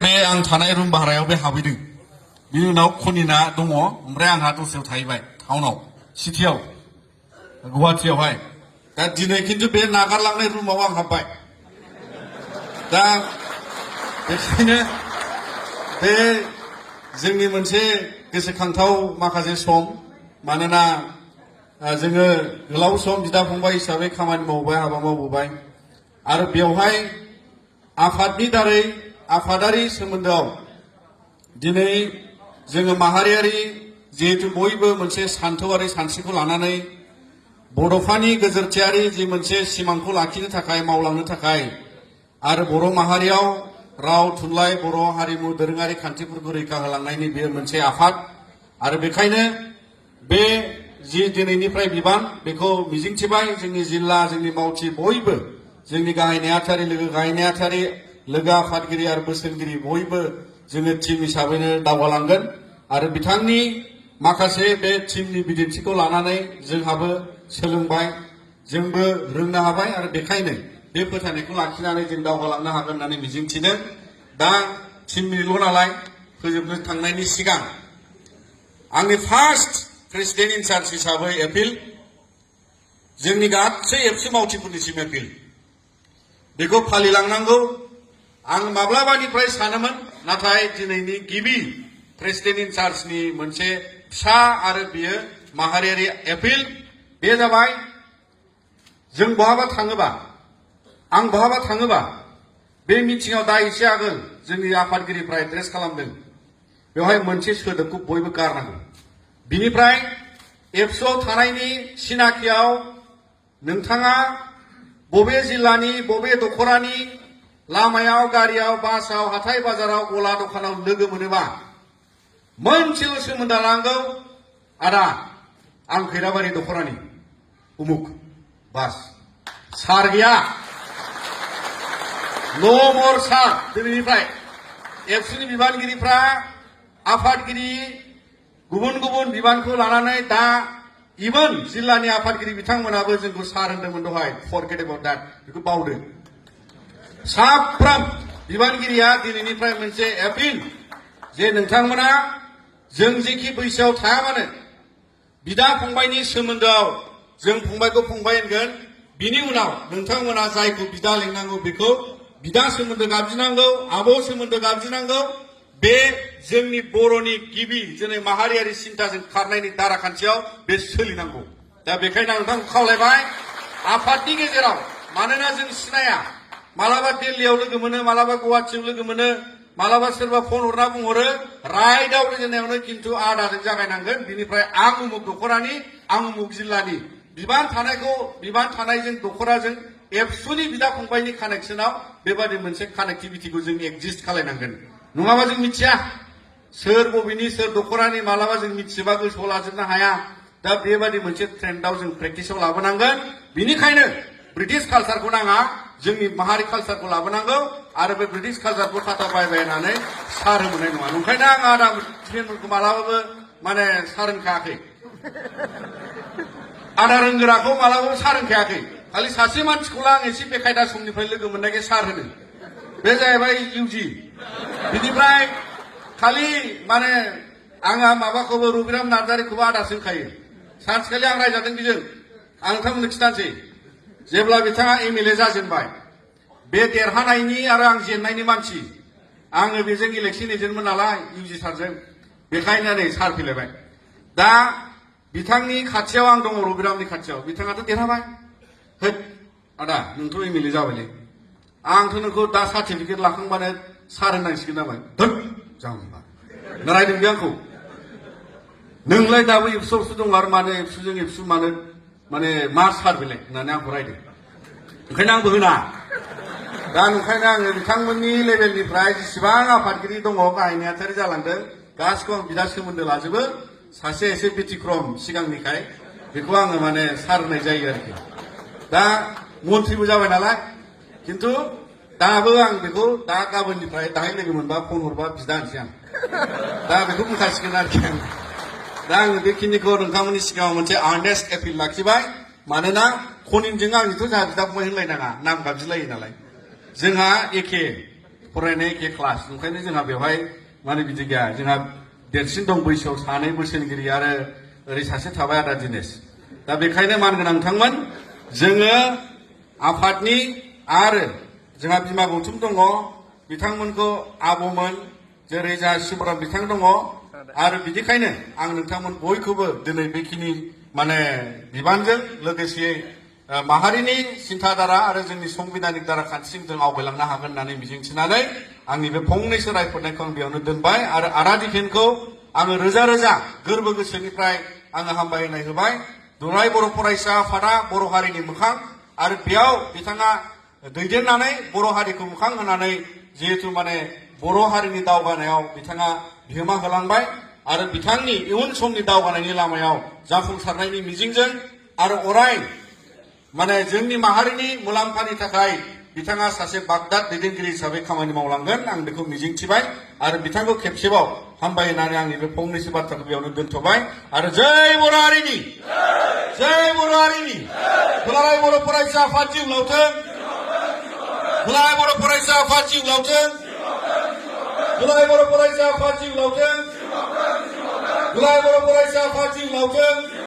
बे आं थानाय रुम भारायाव बे हाबैदों बिनि उनाव खनिना दङ ओमफ्राय आंहा दस्रायाव थाहैबाय टाउनाव सिटियाव गुवाहाटियावहाय दा दिनै खिन्थु बे नागारलांनाय रुमाव आं हाबबाय दा बेखायनो बे जोंनि मोनसे गोसोखांथाव माखासे सम मानोना जोङो गोलाव सम बिदा फंबाय हिसाबै खामानि मावबाय हाबा मावबोबाय आरो बेवहाय आफादनि दारै आफादारि सोमोन्दोआव दिनै जोङो माहारियारि जिहेतु बयबो मोनसे सानथौआरि सानस्रिखौ लानानै बड'फानि गोजोरथियारि जि मोनसे सिमांखौ लाखिनो थाखाय मावलांनो थाखाय आरो बर' माहारियाव राव थुनलाइ बर' हारिमु दोरोङारि खान्थिफोरखौ रैखा होलांनायनि बेयो मोनसे आफाद आरो बेखायनो बे जि दिनैनिफ्राय बिबान बेखौ मिजिंथिबाय जोंनि जिल्ला जोंनि मावथि बयबो जोंनि गाहाय नेहाथारि लोगो गाहाय नेहाथारि लोगो आफादगिरि आरो बोसोनगिरि बयबो जोङो टीम हिसाबैनो दावगालांगोन आरो बिथांनि माखासे बे टीमनि बिदिन्थिखौ लानानै जोंहाबो सोलोंबाय जोंबो रोंनो हाबाय आरो बेखायनो बे फोथायनायखौ लाखिनानै जों दावगालांनो हागोन होननानै मिजिंथिदों दा टीमनिल' नालाय फोजोबनो थांनायनि सिगां आंनि फार्स्ट प्रेसिडेन्ट इनचार्ज हिसाबै एपिल जोंनि गासै एबसु मावथिफोरनिसिम एपिल बेखौ फालिलांनांगौ आं माब्लाबानिफ्राय सानोमोन नाथाय दिनैनि गिबि प्रेसिडेन्ट इनचार्जनि मोनसे फिसा आरो बियो माहारियारि एपिल बे जाबाय जों बहाबा थाङोबा आं बहाबा थाङोबा बे मिटिंआव दा एसे आगोल जोंनि आफादगिरिफ्रा एड्रेस खालामदों बेवहाय मोनसे सोदोबखौ बयबो गारनांगौ बिनिफ्राय एबसुआव थानायनि सिनाखियाव नोंथाङा बबे जिल्लानि बबे दख'रानि लामायाव गारियाव बासाव हाथाय बाजाराव गला दखानाव लोगो मोनोबा मोनसेल' सोमोन्दो लानांगौ आदा आं खैराबारि दख'रानि उमुक बास सार गैया नो मर सार दिनैनिफ्राय एबसुनि बिबानगिरिफ्रा आफादगिरि गुबुन गुबुन बिबानखौ लानानै दा इभेन जिल्लानि आफादगिरि बिथांमोनाबो जोंखौ सार होनदोंमोन दहाय फरगेट एबाउट दैट बेखौ बावदो साफ्रोम बिबानगिरिया दिनैनिफ्राय मोनसे एपिल जे नोंथांमोना जों जेखि बैसोआव थाया मानो बिदा फंबायनि सोमोन्दोआव जों फंबायखौ फंबाय होनगोन बिनि उनाव नोंथांमोना जायखौ बिदा लिंनांगौ बेखौ बिदा सोमोन्दो गाबज्रिनांगौ आब' सोमोन्दो गाबज्रिनांगौ बे जोंनि बर'नि गिबि जोंनि माहारियारि सिन्थाजों खारनायनि दाराखान्थियाव बे सोलिनांगौ दा बेखायनो आं नोंथांखौ खावलायबाय आफादनि गेजेराव मानोना जों सिनाया मालाबा दिल्लीयाव लोगो मोनो मालाबा गुवाहाटियाव लोगो मोनो मालाबा सोरबा फन हरना बुंहरो राइटआव रायज्लायनायावनो खिन्थु आदाजों जागायनांगोन बिनिफ्राय आं उमुक दख'रानि आं उमुक जिल्लानि बिबान थानायजों दख'राजों एबसुनि बिदा फंबायनि कानेक्सनाव बेबादि मोनसे कानेक्टिभिटिखौ जों एक्जिस्ट खालायनांगोन नङाबा जों मिथिया सोर बबेनि सोर दख'रानि मालाबा जों मिथिबा गोसोआव लाजोबनो हाया दा बेबादि मोनसे ट्रेन्डआव जों प्रेक्टिसाव लाबोनांगोन बिनिखायनो ब्रिटिश कालचारखौ नाङा जोंनि माहारि कालचारखौ लाबोनांगौ आरो बे ब्रिटिश कालचारखौ खाथा बायबाय होननानै सार होनाय नङा ओंखायनो आं आदा ट्रेनफोरखौ मालाबाबो माने सार होनखायाखै आदा रोंगोराखौ मालाबाबो सार होनखायाखै खालि सासे मानसिखौल' आं एसे बेखायदा समनिफ्राय लोगो मोननायखाय सार होनो बे जाहैबाय इउजि बिनिफ्राय खालि माने आंहा माबाखौबो रबिराम नार्जारिखौबो आदासो होनखायो सानसेखालि आं रायजादों बेजों आं नोंथांमोननो खिथानोसै जेब्ला बिथाङा एमएलए जाजेनबाय बे देरहानायनि आरो आं जेननायनि मानसि आङो बेजों इलेक्सन एजेन्टमोन नालाय इउजि सारजों बेखायनो नै सार फैलायबाय दा बिथांनि खाथियाव आं दङ रबिरामनि खाथियाव बिथाङाथ' देरहाबाय होद आदा नोंथ' एमएलए जाबायलै आंथ' नोंखौ दा सार्टिफिकेट लाखांबानो सार होननांसिगोन नामा धोद जाम्बा रायदों बे आंखौ नोंलाय दाबो एबसुआवसो दं आरो मानो एबसुजों एबसु मानो माने मा सार बेलाय होननानै आंखौ रायदों ओंखायनो आंबो होना दा ओंखायनो आङो बिथांमोननि लेभेलनिफ्राय जेसेबां आफादगिरि दङ गाहाय नेहाथारि जालांदों गासिखौ आं बिदा सोमोन्दो लाजोबो सासे एसे बेथिक्रम सिगांनिखाय बेखौ आङो माने सार होनाय जायो आरोखि दा मन्थ्रिबो जाबाय नालाय खिन्थु दाबो आं बेखौ दा गाबोननिफ्राय दाहाय लोगो मोनबा फन हरबा बिदा होनसै आं दा बेखौ बुंखासिगोन आरोखि आं दा आङो बेखिनिखौ नोंथांमोननि सिगाङाव मोनसे आर्नेस्ट एपिल लाखिबाय मानोना खनिनजों आंनिथ' जोंहा बिदा फंबाय होनलायनाङा नाम गाबज्रिलायो नालाय जोंहा एखे फरायनाय एखे क्लास ओंखायनो जोंहा बेवहाय माने बिदि गैया जोंहा देरसिन दं बैसोआव सानै बोसोनगिरि आरो ओरै सासे थाबाय आदा दिनेश दा बेखायनो मानगोनां नोंथांमोन जोङो आफादनि आरो जोंहा बिमा गौथुम दङ बिथांमोनखौ आब'मोन जेरै जोंहा शिबराम बिथां दङ आरो बिदिखायनो आं नोंथांमोन बयखौबो दिनै बेखिनि माने बिबानजों लोगोसे माहारिनि सिन्थाधारा आरो जोंनि संबिधानिक दारा खान्थिजों जों आवगायलांनो हागोन होननानै मिजिंथिनानै आंनि बे फंनैसो रायफोरनायखौ आं बेयावनो दोनबाय आरो आदा दिफेनखौ आङो रोजा रोजा गोरबो गोसोनिफ्राय आङो हामबायनाय होबाय दुलाराय बर' फरायसा आफादा बर' हारिनि मोखां आरो बेयाव बिथाङा दैदेननानै बर' हारिखौ मोखां होनानै जिहेतु माने बर' हारिनि दावगानायाव बिथाङा बिहोमा होलांबाय आरो बिथांनि इयुन समनि दावगानायनि लामायाव जाफुंसारनायनि मिजिंजों आरो अराय माने जोंनि माहारिनि मुलाम्फानि थाखाय बिथाङा सासे बागदाद दैदेनगिरि हिसाबै खामानि मावलांगोन आं बेखौ मिजिंथिबाय आरो बिथांखौ खेबसेबाव हामबाय होननानै आंनि बे फंनैसो बाथ्राखौ बेयावनो दोनथ'बाय आरो जय बर' हारिनि दुलाराय बर' फरायसा आफाद जिउ लावथों दुलाराय बर' फरायसा आफाद जिउ लावथों दुलाराय बर' फरायसा आफाद जिउ लावथों दुलाराय बर' फरायसा आफाद जिउ लावथों